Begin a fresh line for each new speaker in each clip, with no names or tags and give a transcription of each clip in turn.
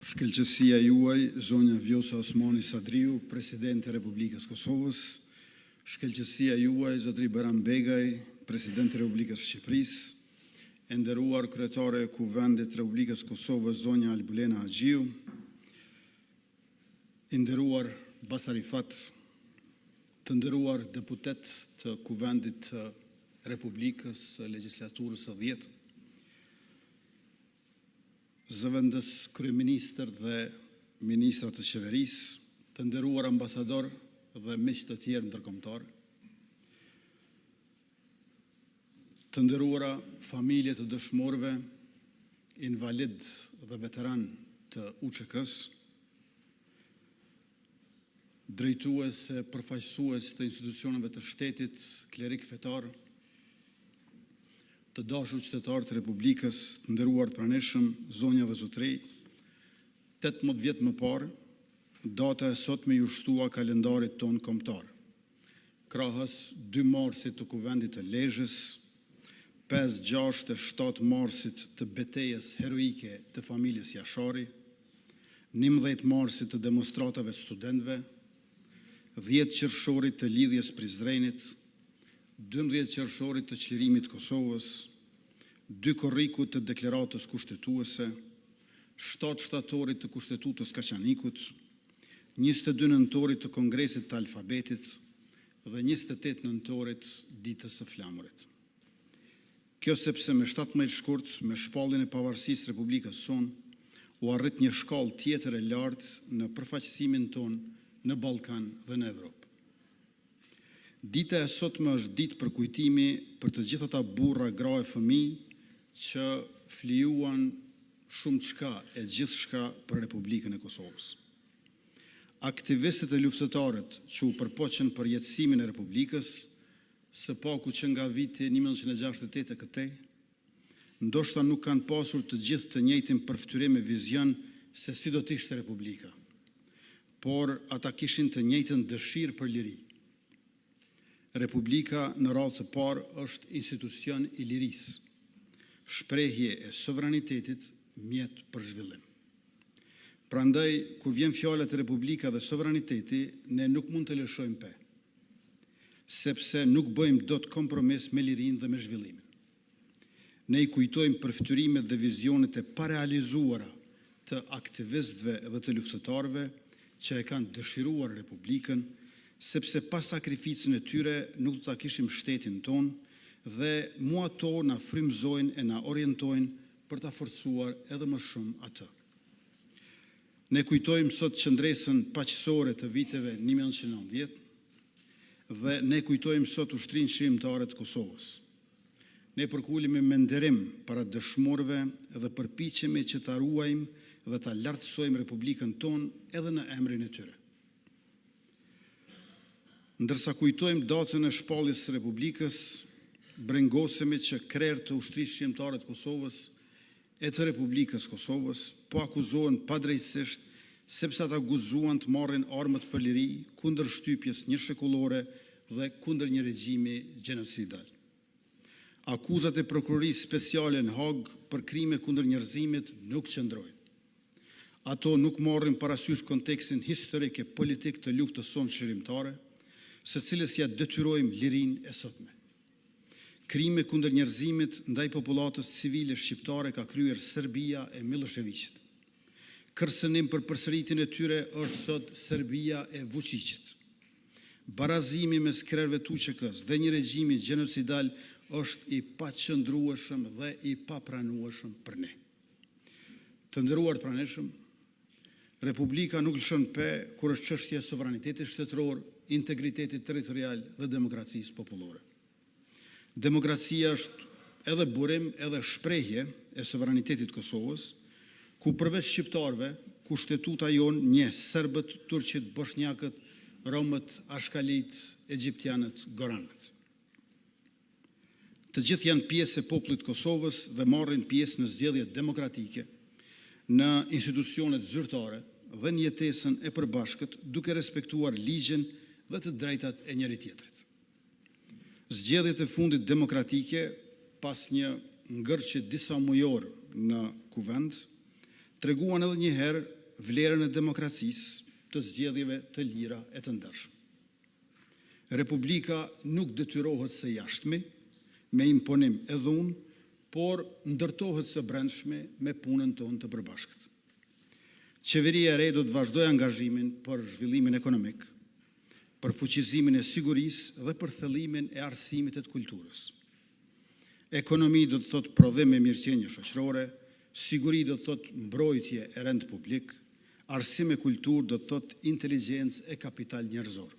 Shkëlqesia Juaj, zonja Vjosa Osmani-Sadriu, Presidente e Republikës së Kosovës, Shkëlqesia Juaj, zoti Bajram Begaj, President i Republikës së Shqipërisë, E nderuar kryetare e Kuvendit të Republikës së Kosovës, zonja Albulena Haxhiu, I nderuar Baca Rifat, Të nderuar deputetë të Kuvendit të Republikës së Legjislaturës X, Zëvendëskryeministër dhe ministra të Qeverisë, Të nderuar ambasadorë dhe miq të tjerë ndërkombëtarë, Të nderuara familje të dëshmorëve, invalidë dhe veteranë të UÇK-së, Drejtues e përfaqësues të institucioneve të shtetit, Klerikë fetarë, Të dashur qytetarë të Republikës, Të nderuar të pranishëm, Zonja dhe zotërinj, 18 vjet më parë, data e sotme iu shtua kalendarit tonë kombëtar, krahas 2 Marsit të Kuvendit të Lezhës, 5, 6 e 7 Marsit të Betejës heroike të Familjes Jashari, 11 Marsit të demonstratave të studentëve, 10 Qershorit të Lidhjes së Prizrenit, 12 Qershorit të çlirimit të Kosovës, 2 Korrikut të Deklaratës Kushtetuese, 7 Shtatorit të Kushtetutës së Kaçanikut, 22 Nëntorit të Kongresit të Alfabetit dhe 28 Nëntorit, Ditës së Flamurit. Kjo, sepse më 17 Shkurt, me shpalljen e pavarësisë së Republikës sonë, u arrit një shkallë tjetër e lartë në përfaqësimin tonë në Ballkan dhe në Evropë. Dita e sotme është ditë përkujtimi për të gjithë ata burra, gra e fëmijë që flijuan shumëçka e gjithçka për Republikën e Kosovës. Aktivistët e luftëtarët që u përpoqën për jetësimin e Republikës, së paku që nga viti 1968 e këtej, ndoshta nuk kanë pasur të gjithë të njëjtin përfytyrim e vizion se si do të ishte Republika, por ata kishin të njëjtën dëshirë për liri. Republika, në radhë të parë, është institucion i lirisë, shprehje e sovranitetit, mjet për zhvillim. Prandaj, kur vjen fjala te Republika dhe sovraniteti, ne nuk mund të lëshojmë pe, sepse nuk bëjmë dot kompromis me lirinë dhe me zhvillimin. Ne i kujtojmë përfytyrimet dhe vizionet e parealizuara të aktivistëve dhe të luftëtarëve që e kanë dëshiruar Republikën, sepse pa sakrificën e tyre nuk do ta kishim shtetin tonë dhe mu ato na frymëzojnë e na orientojnë për ta forcuar edhe më shumë atë. Ne kujtojmë sot qëndresën paqësore të viteve 1990 dhe ne kujtojmë sot Ushtrinë Çlirimtare të Kosovës. Ne përkulemi me nderim para dëshmorëve dhe përpiqemi që ta ruajmë dhe ta lartësojmë Republikën tonë edhe në emrin e tyre. Ndërsa kujtojmë datën e shpalljes së Republikës, brengosemi që krerë të Ushtrisë Çlirimtare të Kosovës e të Republikës së Kosovës po akuzohen padrejtësisht sepse ata guxuan të marrin armët për liri kundër shtypjes njëshekullore dhe kundër një regjimi gjenocidal. Akuzat e Prokurorisë Speciale në Hagë për krime kundër njerëzimit nuk qëndrojnë. Ato nuk marrin parasysh kontekstin historik e politik të luftës sonë çlirimtare, së cilës ia detyrojmë lirinë e sotme. Krime kundër njerëzimit ndaj popullatës civile shqiptare ka kryer Serbia e Millosheviqit. Kërcënim për përsëritjen e tyre është sot Serbia e Vuçiqit. Barazimi mes krerëve të UÇK-së dhe një regjimi gjenocidal është i paqëndrueshëm dhe i papranueshëm për ne. Të nderuar të pranishëm, Republika nuk lëshon pe kur është çështja e sovranitetit shtetëror, integritetit territorial dhe demokracisë popullore. Demokracia është edhe burim, edhe shprehje e sovranitetit të Kosovës, ku përveç shqiptarëve, Kushtetuta jonë njeh serbët, turqit, boshnjakët, romët, ashkalitë, egjiptianët, goranët. Të gjithë janë pjesë e popullit të Kosovës dhe marrin pjesë në zgjedhjet demokratike, në institucionet zyrtare dhe në jetesën e përbashkët, duke respektuar ligjin dhe të drejtat e njëri-tjetrit. Zgjedhjet e fundit demokratike, pas një ngërçi disamujor në Kuvend, treguan edhe një herë vlerën e demokracisë, të zgjedhjeve të lira e të ndershme. Republika nuk detyrohet së jashtmi me imponim e dhunë, por ndërtohet së brendshmi me punën tonë të përbashkët. Qeveria e re do të vazhdojë angazhimin për zhvillimin ekonomik, për fuqizimin e sigurisë dhe për thellimin e arsimit e të kulturës. Ekonomi do të thotë prodhim e mirëqenie shoqërore, siguri do të thotë mbrojtje e rend publik, arsim e kulturë do të thotë inteligjencë e kapital njerëzor.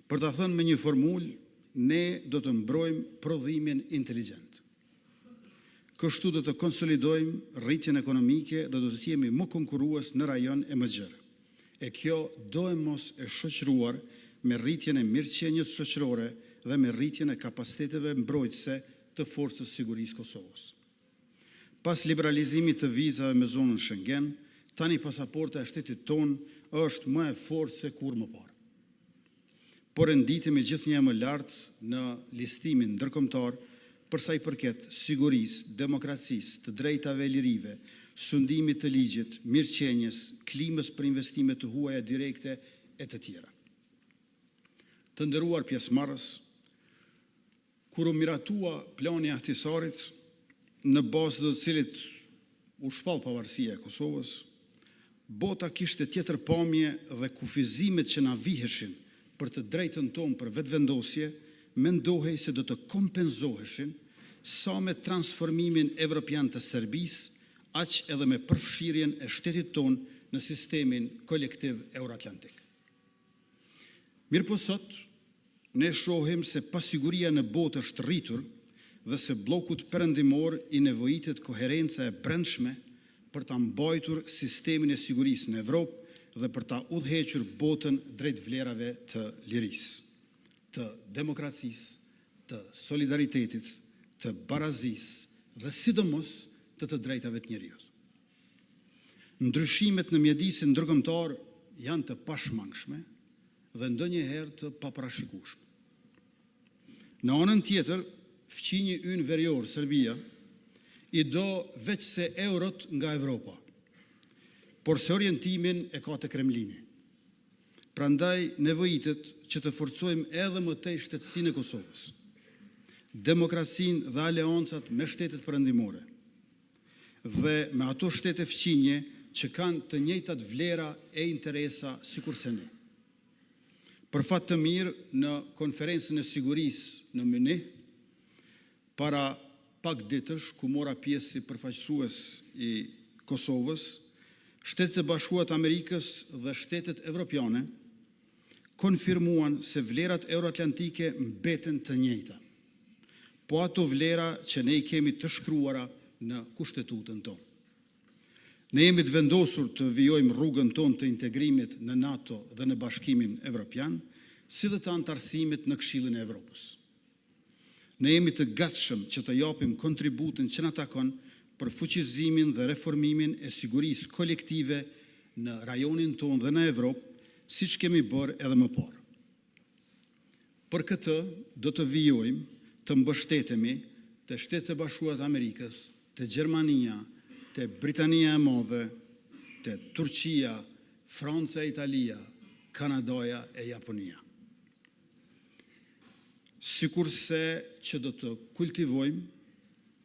Për ta thënë me një formulë, ne do të mbrojmë prodhimin inteligjent. Kështu do të konsolidojmë rritjen ekonomike dhe do të jemi më konkurrues në rajon e më gjerë. E kjo, doemos e shoqëruar me rritjen e mirëqenies shoqërore dhe me rritjen e kapaciteteve mbrojtëse të Forcës së Sigurisë së Kosovës. Pas liberalizimit të vizave me zonën Schengen, tani pasaporta e shtetit tonë është më e fortë se kurrë më parë. Po renditemi gjithnjë e më lart në listimin ndërkombëtar për sa i përket sigurisë, demokracisë, të drejtave e lirive, sundimit të ligjit, mirëqenies, klimës për investime të huaja direkte e të tjera. Të nderuar pjesëmarrës, Kur u miratua Plani i Ahtisaarit, në bazë të të cilit u shpall pavarësia e Kosovës, bota kishte tjetër pamje dhe kufizimet që na viheshin për të drejtën tonë për vetëvendosje mendohej se do të kompensoheshin sa me transformimin evropian të Serbisë, aq edhe me përfshirjen e shtetit tonë në sistemin kolektiv euroatlantik. Mirëpo sot, ne shohim se pasiguria në botë është rritur dhe se bllokut perëndimor i nevojitet koherenca e brendshme për ta mbajtur sistemin e sigurisë në Evropë dhe për ta udhëhequr botën drejt vlerave të lirisë, të demokracisë, të solidaritetit, të barazisë dhe sidomos të të drejtave të njeriut. Ndryshimet në mjedisin ndërkombëtar janë të pashmangshme dhe ndonjëherë të paparashikueshme. Në anën tjetër, fqinji ynë verior, Serbia, i do veçse eurot nga Evropa, porse orientimin e ka te Kremlini. Prandaj, nevojitet që të forcojmë edhe më tej shtetësinë e Kosovës, demokracinë dhe aleancat me shtetet perëndimore dhe me ato shtete fqinje që kanë të njëjtat vlera e interesa sikurse ne. Për fat të mirë, në Konferencën e Sigurisë në Mynih, para pak ditësh, ku mora pjesë si përfaqësues i Kosovës, Shtetet e Bashkuara të Amerikës dhe shtetet evropiane konfirmuan se vlerat euroatlantike mbeten të njëjta, po ato vlera që ne i kemi të shkruara në Kushtetutën tonë. Ne jemi të vendosur të vijojmë rrugën tonë të integrimit në NATO dhe në Bashkimin Evropian, si dhe të anëtarësimit në Këshillin e Evropës. Ne jemi të gatshëm që të japim kontributin që na takon për fuqizimin dhe reformimin e sigurisë kolektive në rajonin tonë dhe në Evropë, siç kemi bërë edhe më parë. Për këtë do të vijojmë të mbështetemi te Shtetet e Bashkuara të Amerikës, te Gjermania, te Britania e Madhe, te Turqia, Franca e Italia, Kanadaja e Japonia. Sikurse që do të kultivojmë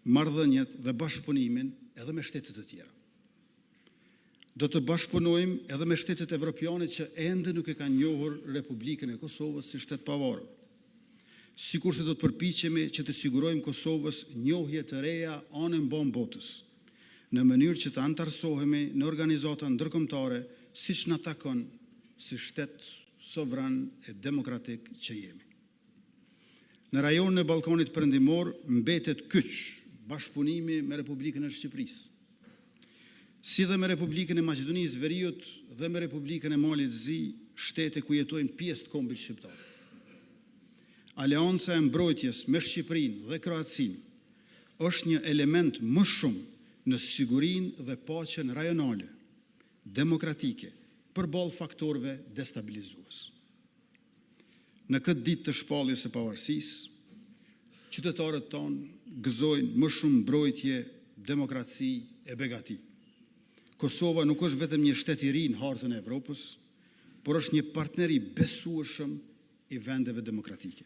marrëdhëniet dhe bashkëpunimin edhe me shtete të tjera. Do të bashkëpunojmë edhe me shtetet evropiane që ende nuk e kanë njohur Republikën e Kosovës si shtet të pavarur. Sikurse do të përpiqemi që t'i sigurojmë Kosovës njohje të reja anembanë botës, në mënyrë që të anëtarësohemi në organizata ndërkombëtare, siç na takon si shtet sovran e demokratik që jemi. Në rajonin e Ballkanit Perëndimor mbetet kyç bashkëpunimi me Republikën e Shqipërisë, si dhe me Republikën e Maqedonisë së Veriut dhe me Republikën e Malit të Zi, shtete ku jetojnë pjesë të kombit shqiptar. Aleanca e mbrojtjes me Shqipërinë dhe Kroacinë është një element më shumë në sigurinë dhe paqen rajonale, demokratike, përballë faktorëve destabilizues. Në këtë ditë të shpalljes së pavarësisë, qytetarët tanë gëzojnë më shumë mbrojtje, demokraci e begati. Kosova nuk është vetëm një shtet i ri në hartën e Evropës, por është një partner i besueshëm i vendeve demokratike.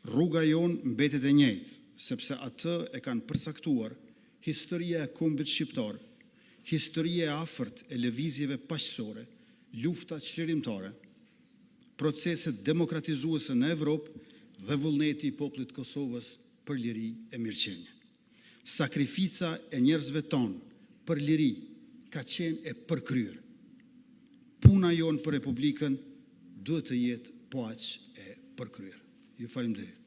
Rruga jonë mbetet e njëjtë, sepse atë e kanë përcaktuar historia e kombit shqiptar, historia e afërt e lëvizjeve paqësore, lufta çlirimtare, proceset demokratizuese në Evropë dhe vullneti i popullit të Kosovës për liri e mirëqenie. Sakrifica e njerëzve tanë për liri ka qenë e përkryer. Puna jonë për Republikën duhet të jetë po aq e përkryer. Ju faleminderit!